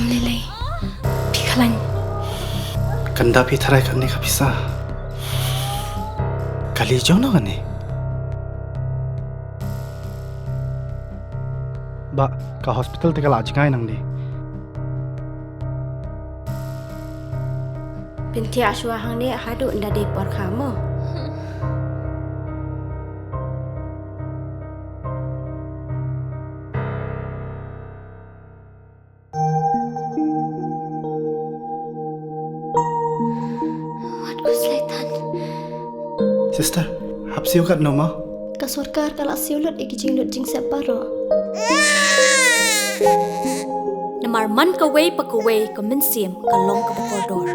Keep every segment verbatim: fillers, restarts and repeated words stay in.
Lele, phi khlañ. Kanda phi tharai kane ka pisa. Kali jong no kane. Ba, ka hospital te ka la jngai nang di. Pynthia shwa hangne haduh nda dei por kha mo. Wat ku slaitan. Sister, hap siu kat no ma? Ka sorkar ka la siu lut i ki jinglut jingsep baroh. Namar man kawei pa kawei ka mynsiem ka long kaba kordor.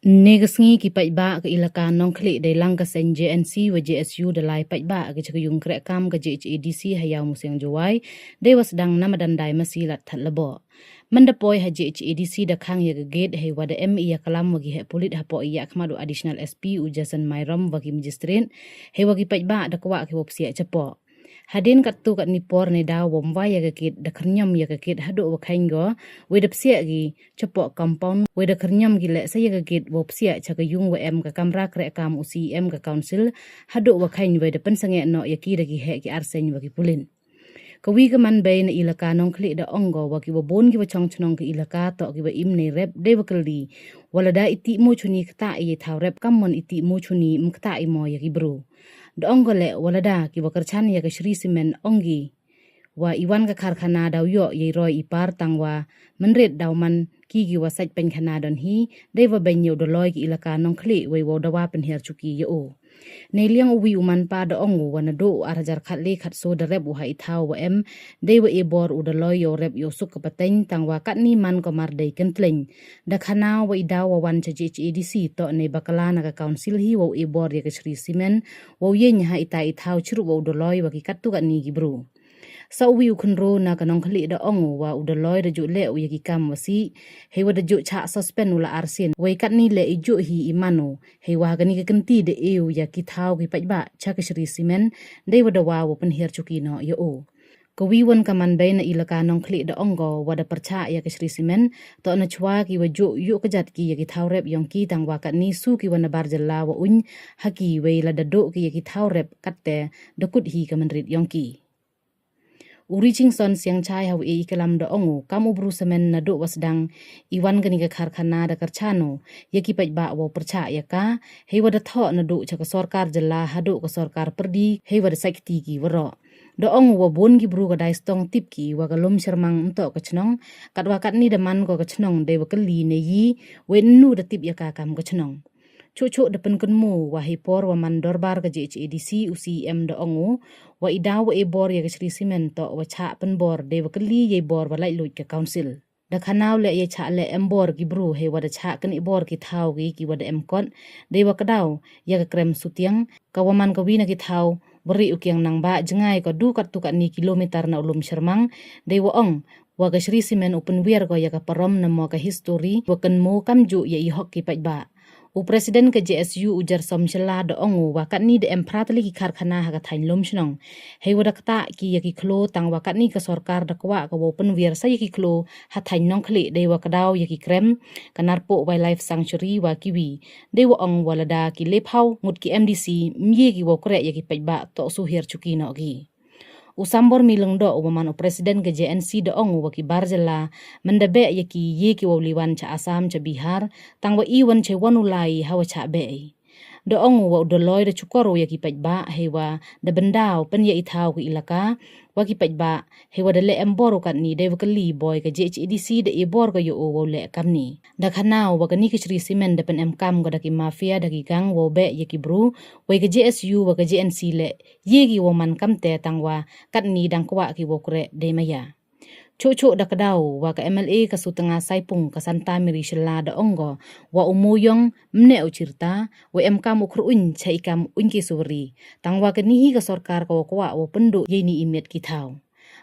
Ynne ka sngi ki paidbah ka ilaka Nongkhlieh deilang ka seng J N C wa J S U da lai paidbah ki cha ka yung kreh kam ka J H A D C ha Yaw Museong Jowai, dei wa sdang na madan dai masi lad Thadlaboh. Mynda poi ha J H A D C da khang ya ka gate, hei wa da em i ya klam wa ki heh pulit hapoh i yakhmat u Additional S P u Jason Myrom wa ki magistrate, hei wa ki paidbah da kwah ki wa psiah chapoh. Hadien katto katni por ne daw wa ym wai ya ka gate, da khyrñiom ya ka gate haduh wa kheiñ ko, wei da psiah ki chapoh compound, wei da khyrñiom ki leh sa ya ka gate wa psiah cha ka yung wa em ka kamra kreh kam u C E M ka council, haduh wa kheiñ wei da pynsangeh noh ya ki da ki heh ki arseng wa ki pulit. Ka wi ka man bei na ilaka Nongkhlieh da ong ko wa ki wa bun ki wa chong chnong ka ilaka toh ki wa im nei rep dei wa kylli. Wa lada iti mo chuni kata i thaw rep kam mon iti mo chuni ym kata i mo ya ki bru. Da ong ko leh wa lada ki wa kyrchan ya ka Shree Cement ong ki wa i wan ka karkhana daw yoh ya i roi i par tang wa mynrit daw man ki ki wa sait pynkhana don hi, dei wa beiñ ya u Daloi ki ilaka Nongkhlieh wei wa u dawa pynhiar chuki ya u. Nei liang u wi u man pa da ong u wa naduh u ar hajar khatle khatsaw da rep u ha i thaw wa em, dei wa e bor u Daloi ya u rep ya u suk ka pateng tang wa katni man ko mar dei kyntleñ. Da khana wa i daw wa wan cha J H A D C toh nei bakla na ka council hi wa u e bor ya ka Shree Cement, wa u yeng ha ita i thaw chirup wa u Daloi wa ki katto katni ki bru. Sa u wi u khynro na ka Nongkhlieh da ong u wa u Daloi da juh leh u ya ki kam wa sih, hei wa da juh chah suspend u la arsien, wei katni leh i juh hi i man u, hei wa kani ka kynti da e u ya ki thaw ki paidbah cha ka Shree Cement, dei wa dawa wa pynhiar chuki noh ya u. Ka wi wan ka man bei na ilaka Nongkhlieh da ong ko wa da pyrchah ya ka Shree Cement, toh na chwa ki wa juh yuh ka jat ki ya ki thaw rep yong ki tang wa katni su ki wa na bar jylla wa uñ ha ki wei lada duh ki ya ki thaw rep katte da kut hi ka mynrit yong ki. U Richingson Siangchai ha u e i klam da ong u kam u bru samen naduh wa sdang i wan kani ka karkhana da kyrchan u ya ki paidbah wa u pyrchah ya ka, hei wa da thoh naduh cha ka sorkar jylla haduh ka sorkar pyrdi, hei wa da sait kti ki waroh. Da ong u wa bun ki bru ka dai stong tip ki wa ka Lum Syrmang ym toh ka chnong, katwa katni da man ko ka chnong dei wa kylli ne yi, wei ynnu da tip ya ka kam ka chnong. Chuh chuh da pynkynmaw wa hei por wa man dorbar ka J H A D C u C E M da ong u wa i daw wa e bor ya ka Shree Cement toh wa chah pynbor dei wa kylli ya i bor wa laitluid ka council. Da khana u leh ya chah leh em bor ki bru hei wa da chah kani bor ki thaw ki ki wa da em kot, dei wa kdaw ya ka krem sutiang, ka wa man ka wi na ki thaw wa ri u kiang nang ba jngai ka du katto katni kilometer na u Lum Syrmang, dei wa ong wa ka Shree Cement u pynwiar ko ya ka parom na mo ka history wa kynmaw kamjuh ya i hok ki paidbah. U President ka J S U u Jersom Shylla da ong u wa katni da em phra tylli ki karkhana ha ka thaiñ Lum Shnong, hei wa da ktah ki ya ki khloo tang wa katni ka sorkar da kwah ka wow pynwiar sa ya ki khloo ha thaiñ Nongkhlieh dei wa kdaw ya ki krem, ka Narpuh Wildlife Sanctuary wa ki wi. Dei wa ong wa lada ki lephaw ngut ki M D C ym ye ki wow kreh ya ki paidbah toh suhiar chuki noh ki. U Sambor Milengdoh u wa man u President ka J N C da ong u wa ki bar jylla mynda beh ya ki ye ki wow liwan cha Assam cha Bihar, tang wa i wan chei wan u lai ha wa chah beh i. Da ong u wa u Daloi da chukor u ya ki paidbah hei wa da byndaw pyn ya i thaw ki ilaka wa ki paidbah, hei wa da leh em bor u katni dei wa kylli boi ka J H A D C da e bor ka ya u wow leh kamni. Da khana u wa kani ka Shree Cement da pynemkam ka da ki mafia da ki gang wow beh ya ki bru, wei ka J S U wa ka J N C leh ye ki wow man kamte tang wa katni dang kwah ki wow kreh dei maya. Chuh chuh da kdaw wa ka M L A ka Sutnga Saipung ka Santa Mary Shylla da ong ko wa u Mooyong ym neh u chirta, wa em kam u khreh uiñ cha i kam uiñ ki suwari, tang wa kani hi ka sorkar ka wa kwah wow pynduh ya ini i miet ki thaw.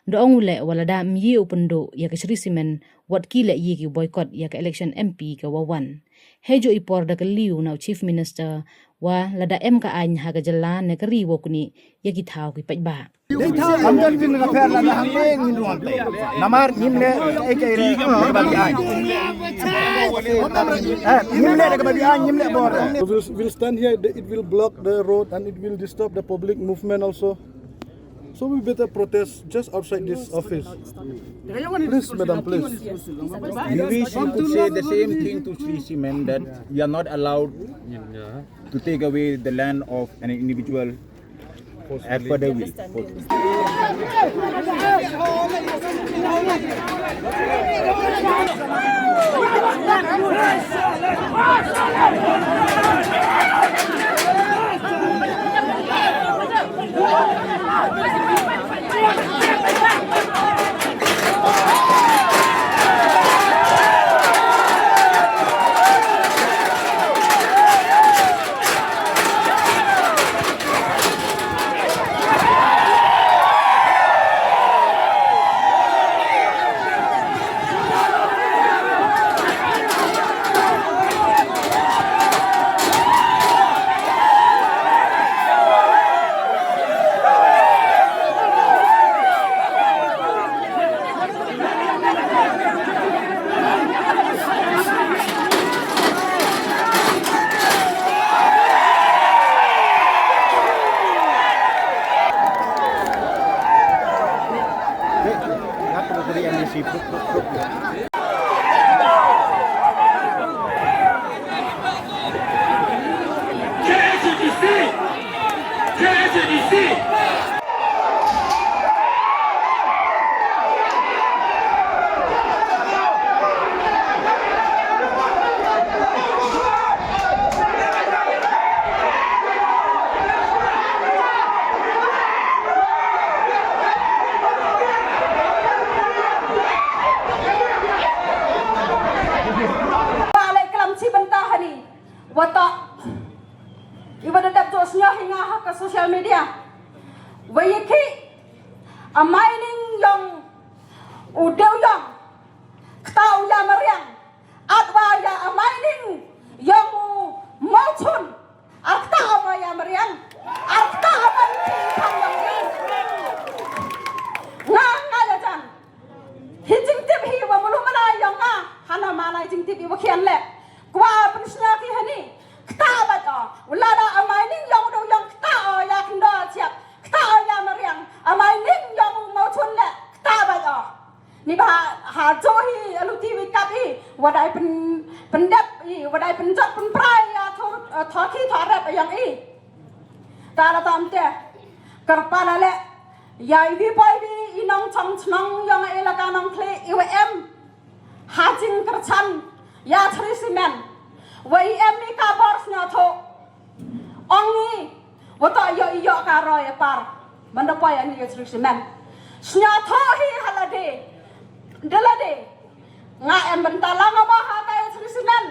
Da ong u leh wa lada ym ye u pynduh ya ka Shree Cement, wat ki leh ye ki boycott ya ka election M P ka wa wan. Hei jooh i por da kylli u na u Chief Minister wa lada em ka aiñ ha ka jylla ne ka ri wow knieh ya ki thaw ki paidbah. Am dal tin ka pher la na hang leng in ruang. Namar ngim leh e ka ere ka ba bi aiñ. Eh, ngim leh ka ba bi aiñ, ngim leh bor. We'll, we'll stand here. It will block the road and it will disturb the public movement also. So we better protest just outside this office. Please, madam, please. We wish you could say the same thing to Shree Cement, that you are not allowed to take away the land of an individual at further will. Wa leh klam chi bynta hani. Wa toh. Iwa da dep jooh sñiaw hi nga ha ka social media. Wa ye ki. A mining yong u Dewliang. Kata u ya Mariang. At wa ya a mining yong u Mawchun. Ar kata wa ya Mariang. Ar kata wa ya Mariang. Nga, nga ya jan. Hi jingtip hi wa mulu mala yong nga. Hana mala jingtip i wa khian le. Kwah pynsñiaw ki hani. Kata wa o. Wala da a mining yong u Dewliang kata o ya Khyndai Chiap. Kata o ya Mariang. A mining yong u Mawchun le. Kata wa o. Ni ba ha, ha jooh hi, alu ti wi kap i, wa dai pyn, pyndep i, wa dai pynjot pynpra i, ya thor, eh, thor ki thor rep yong i. Ka la tam te, kyrpad la le, ya i wi poi wi, i nongchong chnong yong i elaka Nongkhlieh, i wa em ha jingkyrchan, ya Shree Cement, wa i em i ka bor sñiawthooh. Ong i, wa toh yoh i yoh ka roi e par. Manda poi ani ya Shree Cement. Sñiawthooh hi ha lade. Da lade. Nga em bynta la nga ba ha ka ya Shree Cement.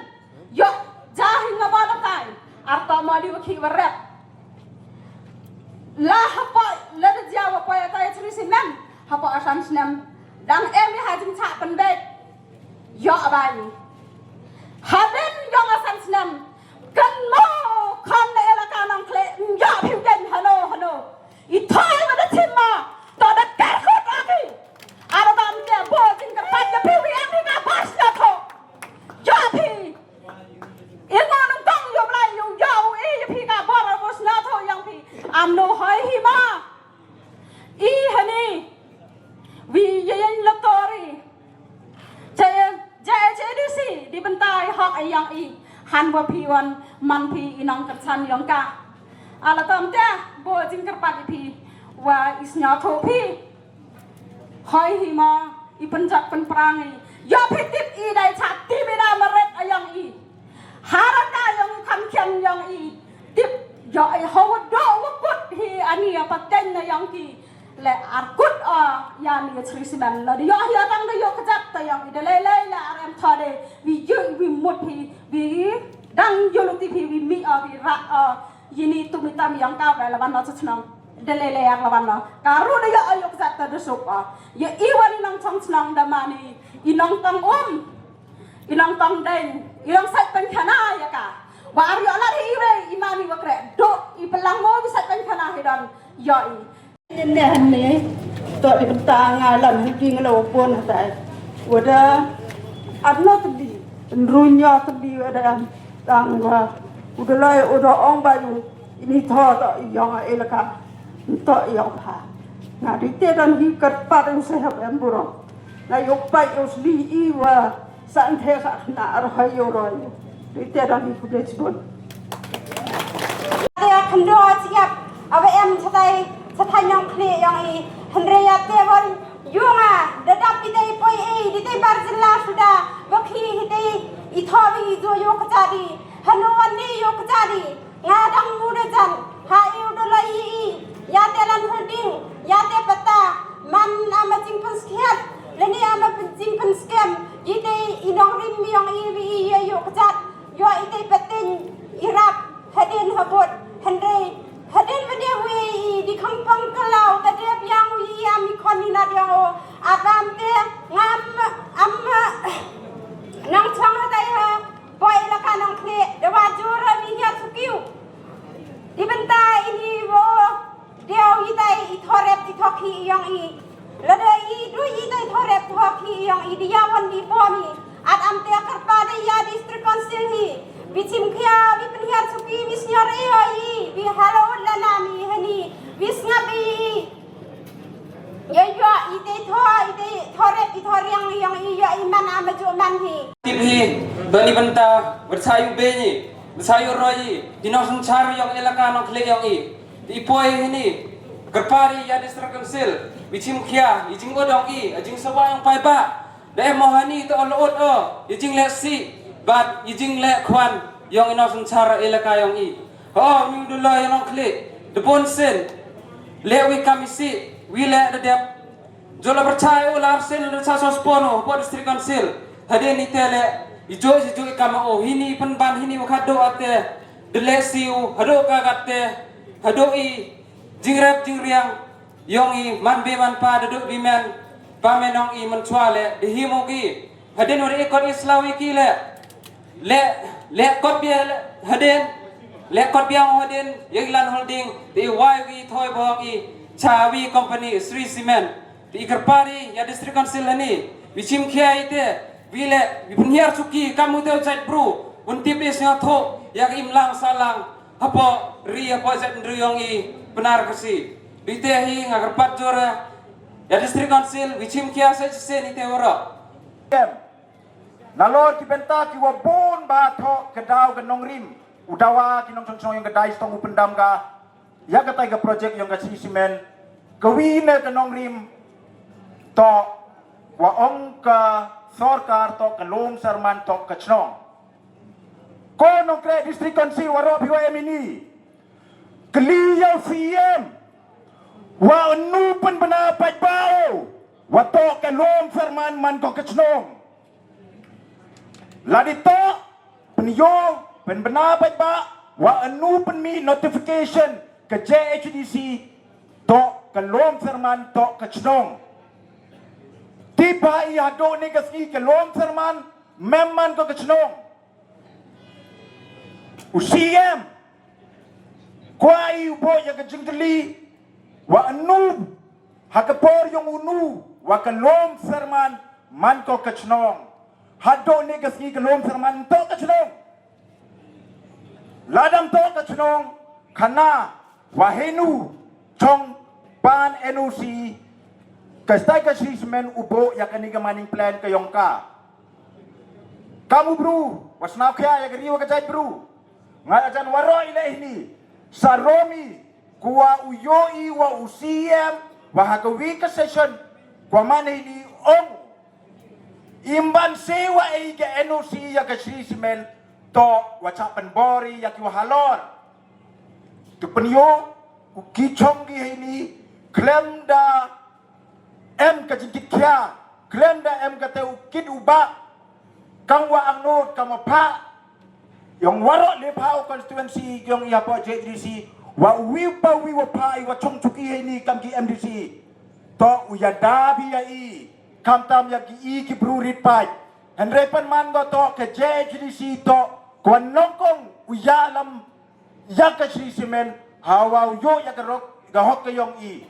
Yoh, ja hi nga ba da kai. Ar toh ma di wa ki wa rep. La hapoi, la da ja wa poi ka ya Shree Cement. Hapoi a san snem. Dang em i ha jingchah pynbeit. Yoh bai. Haben yong a san snem. Kan mo kan na elaka Nongkhlieh. Yoh phi kan hano hano. I thoi wa da chim ma. To da kar ko ta ki. Ara tam te bo jingkyrpad ya phi wi em phi ka bor sñiawthooh. Yoh phi. I mo nong tong yoh blai yoh yoh i ya phi ka bor bor sñiawthooh yong phi. Am no hoi hi ma. I hani. Wi ya yan la tori. Che, che, che di si, di bynta i hok i yong i. Han wa phi wan, man phi i nongkyrchan yong ka. Ala tam te, bo jingkyrpad i phi, wa i sñiawthooh phi. Hoi hi ma, i pynjot pynpra i. Yoh phi tip i dai chat tip i da maret a yong i. Hara ka yong i kham khian yong i. Tip yoh i hawa do wa kut hi ani a pateng na yong ki. Le ar kut o ya ni Shree Cement. La di yoh hi a tang da yoh kjat ta yong i da lei lei la ar em tha de. Wi yoh wi mut hi wi dang yoh lu ti hi wi mi o wi ra o. Yini tu mi tam yong ka da la ban no cha chnong. Da le le yak la wan la. Ka ru da ya ayuk sat ta da suk a. Ya i wan i nongchong chnong da mani. I nongtong um. I nongtong deng. I nongsait pynkhana ya ka. Wa ar yoh lad hi i wei i mani wa kre. Do i pelang mo i sait pynkhana hi don. Ya i. Yin ne han ne. To di bynta nga lam hi ki nga lo pon ha tai. Wa da. Ar no tdi. Nrunya tdi wa da. Tang wa. U da lai u da ong ba yu. Ini tho to i yong a elaka. To i yong ha. Nga di te don hi kat pat u se hap em buro. Nga yok pai u sli i wa sa nthe sa khna ar ha yo roi. Di te don hi kude chibun. Te khndo chiap awa em chatai chatai yong khli yong i. Hynre ya te won yung a da dap i te i poi i di te bar jylla suda. Wa khi hi te i tho i jo yo kjadi. Hanu wan ni yo kjadi. Nga dang u da jan, ha i u da lai i, ya te lan holding, ya te pata, man ama jingpynskhiat, lani ama jingpynskem, i te i nongrim yong i wi i ya yoh kjat, yoh i te patin, i rap, hadin habut, hynre, hadin bade wi i di khang pang kalau, ta dep yang wi i ami khon ni nat yang o, atam te, ngam, am, nang chang ha tai ha, Poi la ka nong khleh, da wa jur mi hiar sukiu. Di bynta ini wo, diaw i tai i thorep i thokhi i yong i. Lada i du i tai thorep thokhi i yong i, di ya won di pon i. At am te kyrpa da ya district council hi. Bi chim khia, bi pynhiar suki, bi sñiaw re yo i, bi halo la na mi hani, bi sngap i. Ye yo, i te tho, i te thorep, i thoriang yong i yo, i man ama ju man hi. Tip hi, bani bynta, bersayu beni, bersayu roi, di nong synchar yong elaka nong khleh yong i. Di poi hini, kyrpari ya district council, bi chim khia, i jing odong i, i jing sawa yong pai ba. Da em mo hani to ol ot o, i jing leh si, bad i jing leh khwan, yong i nong synchar elaka yong i. Ho, mi u dula yong nong khleh, de bon sen, leh wi kam i si, wi leh de dep. Jo la berchai u la arsen la cha sos pon u, po district council. Hadien i te leh, i jo i jo i kam o, hini pynban hini wa khadooh ate, de leh si u, hadooh ka gat te, hadooh i, jingrep jingriang, yong i, man bi man pa, de dooh bi men, pa men yong i, man chwa leh, de him u ki. Hadien u de i kot i slaw i ki leh. Leh, leh kot bia leh hadien, leh kot bia hadien, ya i lan holding, te i wai i thoi bong i, cha wi company, Sri Cement, te i kyrpari, ya district council hani, wi chim khia i te, wi leh, wi pynhiar suki, kam u te u jait bru, un tip i sñiaw tho, ya ka imlang salang, hapo, ri hapo jait ndru yong i, Pnar Khasi. Wi te hi, nga kyrpad jora, ya district council, wi chim khia sa chisen i te wara. Em. Nalor ki bynta ki wa bun ba thoh ka daw ka nongrim. U dawa ki nongchong chong yong ka dai stong u pyndam ka. Ya ka tai ka project yong ka Sri Cement. Ka wi ne ka nongrim. Toh wa ong ka sorkar toh ka lum serman toh ka chnong. Ko nongkreh district council waroh phi wa em ini. Kli ya u C M. Wa nu pynbna paidbah u. Wa toh ka lum serman man ko ka chnong. La di toh, pynyoh, pynbna paidbah, wa anu pynmih notification ka J H D C, toh ka lum serman, toh ka chnong. Tip ba i hadooh ne ka sngi ka lum serman, mem man ko ka chnong. U C M, kwah i u booh ya ka jingtylli, wa anu, ha ka por yong unu, wa ka lum serman, man ko ka chnong. Hadooh ne ka sngi ka lum serman, toh ka chnong. Lada ym toh ka chnong, khana, wa henu, chong, pan N O C, ka stai ka Sri Cement u booh ya kani ka mining plan ka yong ka. Kam u bru, wa sñiaw khia ya ka ri wa ka jaitbru. Nga la jan waroh i leh hini, sa romi, kwah u yoh i wa u C M, wa ha ka wi ka session, kwah man hini ong. Imban se wa e ka N O C ya ka Sri Cement, toh wa chah pynbor i ya ki wa halor. Te pynyoh, u ki chong ki hini, khlem da em ka jingkitkhia, khlem da em ka te u kit u bah, kam wa angnud, kam wa pha, yong waroh le pha u constituency, yong i hapoh J H D C, Wa uwi pa uwi wa pha i wa chong chuki heini kam ki M D C. To u ya da bi ya i. Kam tam ya ki i ki bru rit pai. Hynrei pan man go to ke J H D C to. Ko nongkong u ya lam ya ka Shree Cement. Hawa u yo ya ka rok ka hok ka yong i.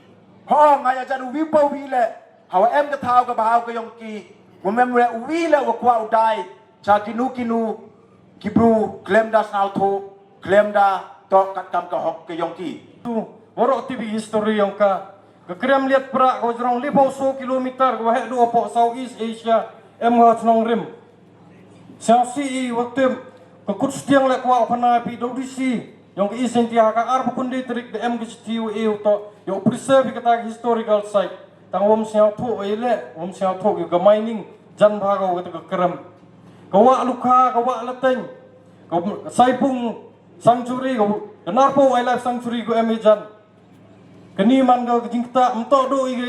Ho nga ya jan uwi pa uwi le. Hawa em ka thaw ka bahaw ka yong ki. Wa mem le uwi le wa kwah u dai. Cha kinu kinu, ki bru, klem da sñiawthuh, klem da, to kat kam ka hok ka yong ki. Tu, waroh tibi history yong ka. Ka krem liat pra, ka jrong liphaw so kilometer, ka waheh du apo South East Asia, em ha chnong rim. Sñiaw si i, wa tip, ka kut stiang le kwah u khana pi do D C, yong ka East India, ka arphaw khyndai tarik da em ka chithi wa e u to, yow preserve ka ta ka historical site. Tang wam sñiawthuh wa i le, wam sñiawthuh ka mining, jan bha ka wa ka ta ka krem. Ka Wah Lukha, ka Wah Lateng, ka Saipung Sanctuary, ka, ka Narphaw Wildlife Sanctuary ka em i jan. Kani man ka ka jingkta, mtoh du i ka,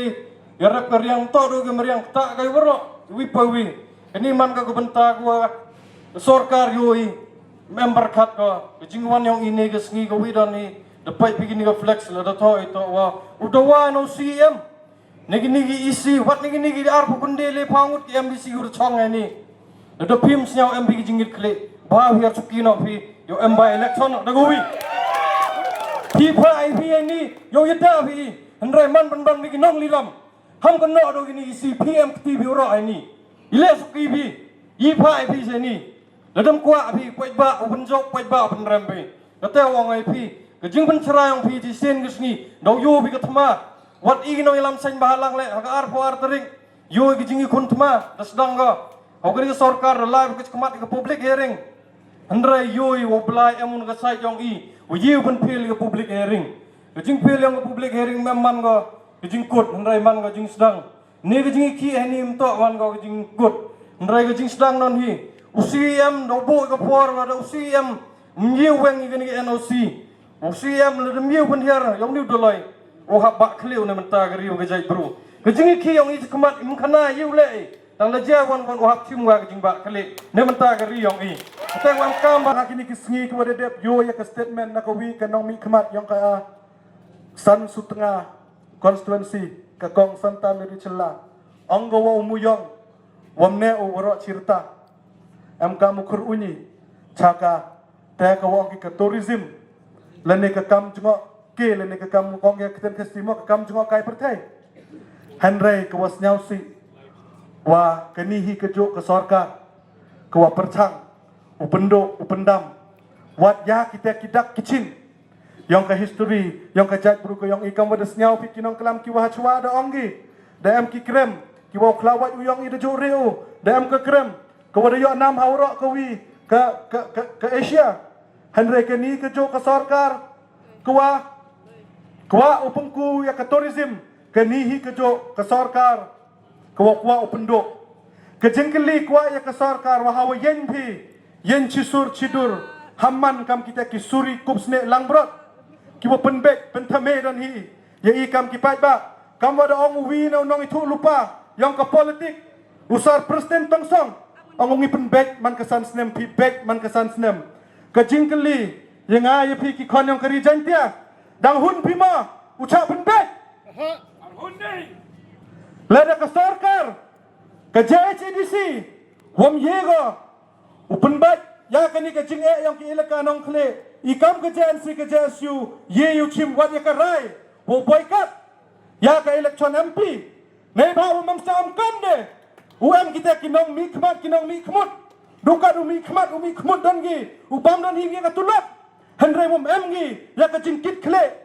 ya rep ka riang, mtoh du i ka mariang kta ka i waroh, wi pa wi. Kani man ka ka bynta ka wa sorkar yoh i, member khat ka, ka jingwan yong i ne ka sngi ka wi don i, da pait pi kini ka flex la da thoh i to wa, u da wa no C M. Niki niki isi, wat niki niki di arphaw khyndai le phaw ngut ki M D C ur chong ni. Da da phim sñiaw M P ki jingit khle. Ba hiar chuki no phi, yow em ba election no, da go wi. Phi pha ai phi ai ni, yow yada phi. Hynrei man ban ban mi ki nong lilam. Ham kan no do kini isi P M kti bi ro ai ni. Ile chuki bi. I pha ai phi se ni. Ladam kwah phi, pait ba, u pynjok, pait ba, u pynrem phi. Kate wong ai phi. Ka jingpynchrai yong phi, chi sien ka sngi. Daw yoh phi ka thma. Wat i nong ilam sain bahalang le, ha ka arphaw ar tarik. Yoh i ka jingikhun thma, da sdang ka. Hau ka ri ka sorkar, da lai ka chikmat ka public hearing. Hynrei yoh i wa blai em un ka sait yong i. Wa yoh pynpil ka public hearing. Ka jingpil yong ka public hearing mem man ka. Ka jingkut, hynrei man ka jingsdang. Ni ka jingki hei ni mtoh wan ko ka jingkut. Hynrei ka jingsdang non hi. U C M da u buh ka por wa da u C M. Myiu weng i kani ka N O C. U C M le da myiu pynhiar yong ni u doloi. U hap ba khliu ne mynta ka ri wa ka jait bru. Ka jingki yong i chikmat im khana yow le i. Tang la jia wan wan u hap chim wa ka jingba khliu. Ne mynta ka ri yong i. Kate wan kam ba ha kini ki sngi ki wa da dep yoh ya ka statement na ka wi ka nongmihkhmat yong ka a San Sutnga constituency, ka kong Santa Mary Chylla, ong ka wa u Muyong, wam ne u waroh chirta. Em ka mukhur unyi, cha ka, te ka wa ong ki ka tourism, lane ka kam jngoh ke, lane ka kam ong ya kten ka stimo, ka kam jngoh kai pyrthei. Hynrei ka wa sñiaw si, wa kani hi ka juk ka sorkar, ka wa pyrchang, u pynduh, u pyndam, wat ya kita ki dak ki chin. Yong ka history, yong ka jait bru ka yong i kam wa da sñiaw phi ki nongklam ki wa ha chwa da ong ki. Da em ki krem, ki wa u khlawait u yong i da ju re u. Da em ka krem, ka wa da yoh nam ha waroh ka wi, ka, ka, ka, ka Asia. Hynrei kani ka juk ka sorkar, ka wa, ka wa u pynku ya ka tourism, kani hi ka juk ka sorkar. Ka wa kwah u pynduh. Ka jingkylli kwah ya ka sorkar wa hawa yen phi, yen chisur chidur, hamman kam kita ki suri kup sne langbrot. Ki wa pynbek, pynthame don hi, ya i kam ki paidbah. Kam wa da ong u wi na u nong i thuh lupa, yong ka politik. U Sir Prestone Tynsong, ong u ngi pynbek man ka san snem, phi bek man ka san snem. Ka jingkylli, ya nga ya phi ki khon yong ka ri Jaintia. Dang hun phi ma, u chah pynbek. Lada ka sorkar, ka J H A D C, wam ye ko, u pynbait, ya kani ka jingeh yong ki elaka Nongkhlieh, i kam ka J N C, ka J S U, ye u chim wat ya ka rai, u boycott, ya ka election M P, neibhah u mam sa um kam de, u em kita ki nongmihkhmat, ki nongmihkhmut, dukat u mihkhmat, u mihkhmut don ki, u bam don hi ya ka tulop, hynrei wam em ki, ya ka jingkit khlieh,